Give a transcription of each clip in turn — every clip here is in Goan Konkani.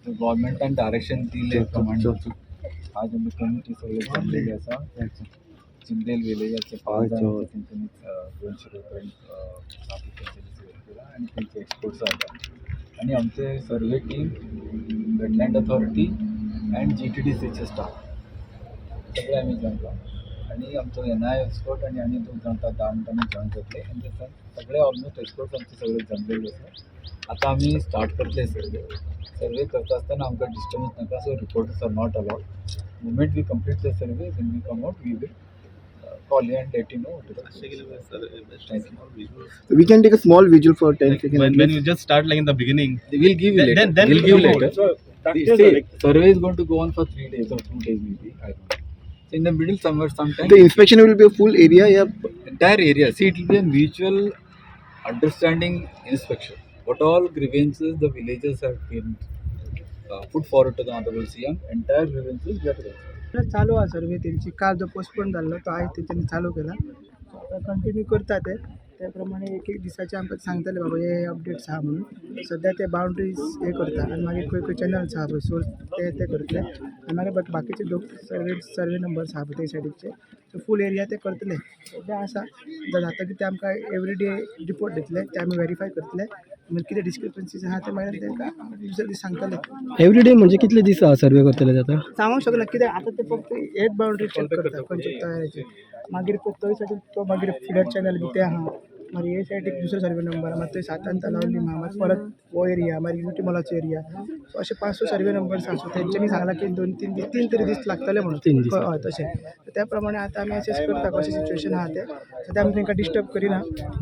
गव्हर्मेंटान डायरेक्शन दिले प्रमाणे आज आमी कमिटी सगळे जमलेली आसा. चिंबलेल विलेजाचे पांच जाणांचे तेंच्यांनी 200 रुपये बाकी तेंच्यांनी सिलेक्ट केला आनी तेंचे एक्सपर्ट्स आसा आनी आमचे survey team, wetland authority and जीटीडीसीचे staff सगळे आमी जमला आनी आमचो एनआय एक्सपर्ट आनी आनी दोग जाण 10 मिनटांनी जॉयन जातले आनी ते सगळे ऑलमोस्ट एक्सपर्ट्स आमचे सगळे जमलेले आसा. आतां आमी स्टार्ट करतले सर्वे. सर्वे करता आसतना आमकां डिस्टर्बन्स नाका, so reporters are not allowed. Moment we complete the survey, when we come out, we will call you and let you know. Thank you. We can take a small visual for 10 seconds. When you just start, like in the beginning, We'll give you later. then We'll give you later. See, survey is going to go on for 3 days or 2 days maybe. I don't know. So in the middle somewhere, sometime. The inspection will be a full area, yeah? Entire area. See, it will be a mutual understanding inspection. What all grievances the villagers have been put forward to the Honorable CM, entire grievances we have to resolve. चालू आहा सर्वे तेंची. काल जो पोस्टपोन जाल्लो तो आयज तेंच्यांनी चालू केला. आतां कंटिन्यू करता ते. त्या प्रमाणे एक एक दिसाचे आमकां सांगतले, बाबा हे अपडेट्स आहा म्हणून. सद्या ते बाउंड्रीज हे करता आनी मागीर खंय खंय चॅनल्स आहा पळय सोर्स, ते ते करतले आनी मागीर बाकीचे लोक सर्वे नंबर्स आहा पळय ते सायडीचे, सो फूल एरिया ते करतले. सद्या आसा जातकीर ते आमकां एवरी डे रिपोर्ट दितले, ते आमी वेरीफाय करतले. मागीर कितें डिस्क्रिपन्सीज आहा ते मागीर तांकां दुसरे दीस सांगतले. एवरी डे म्हणजे कितले दीस सर्वे करतले आता? सांगूंक शकना, कित्याक आतां ते फक्त हेच बाउंड्री चॅक करता खंयचे तयाराचे. मागीर पळय थंय सायडीन तो मागीर फिडर चॅनल बी ते आहा. मागीर हे सायडीक दुसरो सर्वे नंबर, मागीर थंय सातान तलावली आहा, मागीर परत हो एरिया, मागीर युनिटी मॉलाचो एरिया. सो अशे पांच स सर्वे नंबर्स आहा. सो तेंच्यांनी सांगलां की 2-3 दीस, तीन तरी दीस लागतले म्हणून. 3 दीस. हय, तशें त्या प्रमाणे आतां आमी असेस करता कशें सिच्युएशन आहा तें. सद्या आमी तांकां डिस्टर्ब करिना.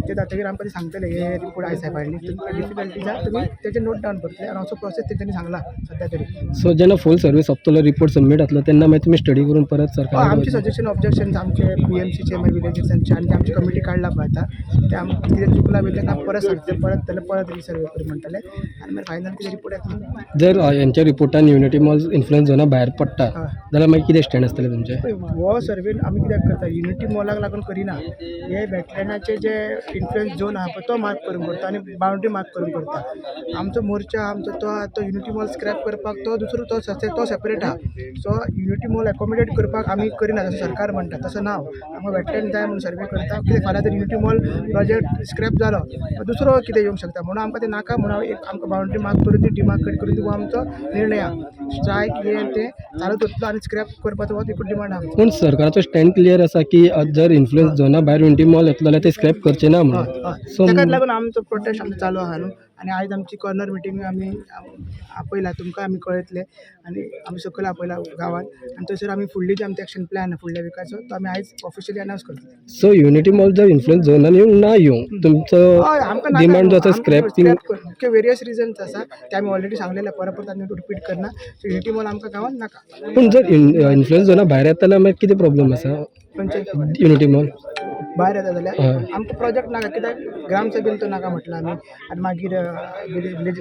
ते जातकीर आमकां ते सांगतले, हे रिपोर्ट आयज साहेब हाडली, तुमकां डिफिकल्टी आहा, तुमी तेजें नोट डावन करतले आनी असो प्रोसेस तेंच्यांनी सांगला सद्या तरी. सो जेन्ना फूल सर्वे सोंपतलो, रिपोर्ट सबमीट जातलो, तेन्ना मागीर तुमी स्टडी करून परत सरकार आमचे सजेशन, ऑब्जेक्शन आमचे बीएमसीचे, मागीर विलेजर्सांचे आनी आमची कमिटी काडला पळय आतां, ते आमकां कितें चुकलां बी तांकां परत सांगतले, परत जाल्यार परत रिसर्वे कर म्हणटले आनी मागीर फायनल कितें रिपोर्ट येतलो. जर हेंच्या रिपोर्टान युनिटी मॉल इन्फ्लुएन्स झोना भायर पडटा जाल्यार मागीर कितें स्टँड आसतलें तुमचें? पळय, हो सर्वे आमी कित्याक करता? युनिटी मॉलाक लागून करिना. हे वेटलँडाचे जे इन्फ्लुएन्स झोन आहा पळय, तो मार्क करून करता आनी बाउंड्री मार्क करून करता. आमचो मोर्चा आमचो तो युनिटी मॉल स्क्रॅप करपाक तो दुसरो तो सेपरेट आहा. सो युनिटी मॉल एकोमोडेट करपाक आमी करिना जसो सरकार म्हणटा तसो ना. आमकां वेटलँड जाय म्हणून सर्वे करता. कित्याक फाल्यां जर युनिटी मॉल प्रोजेक्ट स्क्रॅप जालो, दुसरो कितें येवंक शकता, म्हणून आमकां तें नाका म्हणून एक आमकां बाउंड्री मार्क करून ती डिमार्केट करून दिवप आमचो निर्णय आहा. स्ट्रायक हें तें चालूच उरतलो आनी स्क्रॅप करपाचो हो एकूच डिमांड आहा. पूण सरकाराचो स्टँड क्लियर आसा की जर इन्फ्लुएन्स झोना भायर युनिटी मॉल येतलो जाल्यार ते स्क्रॅप करचे ना म्हणून. सो ताकाच लागून आमचो प्रोटेस्ट आमचो चालू आहा न्हू. आनी आयज आमची कॉर्नर मिटींग आमी आपयला, तुमकां आमी कळयतले आनी आमी सकयल आपयला गांवांत आनी थंयसर आमी फुडली जी आमची एक्शन प्लॅन फुडल्या विकाचो तो आमी आयज ऑफिशियली अनावन्स करतले. सो युनिटी मॉल जर इन्फ्लुएन्स झोनान येवंक ना येवं, तुमचो हय, आमकां नाका. डिमांड जो आसा स्क्रॅप वेरियस रिजन्स आसा, ते आमी ऑलरेडी सांगलेले, परत परत आमी रिपीट करना. सो युनिटी मॉल आमकां गांवांत नाका. पूण जर इन्फ्लुएन्स झोना भायर येता जाल्यार मागीर कितें प्रॉब्लम आसा? खंयचे? Unity mall. भायर येता जाल्यार आमकां प्रोजेक्ट नाका, कित्याक ग्रामसभेन तो नाका म्हटला आमी आनी मागीर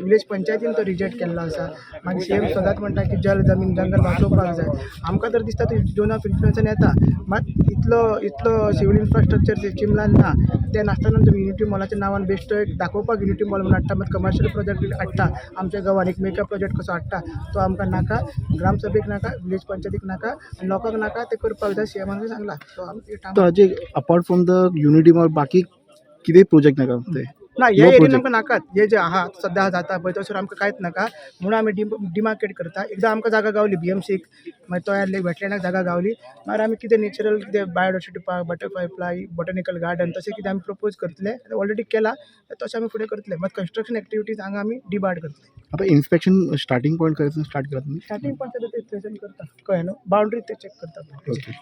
विलेज पंचायतीन तो रिजेक्ट केल्लो आसा. मागीर सीएम सदांच म्हणटा की जल, जमीन, जंगल वाचोवपाक जाय. आमकां तर दिसता तो झोन ऑफ इन्फ्लुएन्सान येता, मात इतलो इतलो सिवील इन्फ्रास्ट्रक्चर चिंबलान ना. तें नासतना तुमी युनिटी मॉलाच्या नांवान बेश्टो एक दाखोवपाक युनिटी मॉल म्हणून हाडटा, मात कमर्शियल प्रोजेक्ट हाडटा. आमच्या गांवान एक मेगा प्रोजेक्ट कसो हाडटा, तो आमकां नाका. ग्रामसभेक नाका, विलेज पंचायतीक नाका आनी लोकांक नाका. तें करपाक जाय सीएमान सांगला, सो आमी तो हाजे apart from the Unity Mall बाकी कितें प्रोजेक्ट नाका ते? ना, हे No एरियन project. आमकां नाकात. हे जे आहा सद्या जाता पळय, थंयसर आमकां कांयच नाका म्हणून आमी डिमार्केट करता. एकदां आमकां जागा गावली बीएमसीक, मागीर तो वेटलँडाक जागा गावली, मागीर आमी कितें नॅचरल कितें biodiversity park, butterfly fly, botanical garden तशें कितें आमी प्रपोज करतले. ऑलरेडी केला, तशें आमी फुडें करतले. मात कन्स्ट्रक्शन एक्टिविटीज हांगा आमी डिबार्ड करतले. आता इन्स्पेक्शन स्टार्टिंग पॉईंट खंयसून स्टार्ट केला तुमी? स्टार्टींग पण सगळें ते थंयसर करता, कळ्ळें न्हू? बाउंड्री ते चॅक करता. ओके.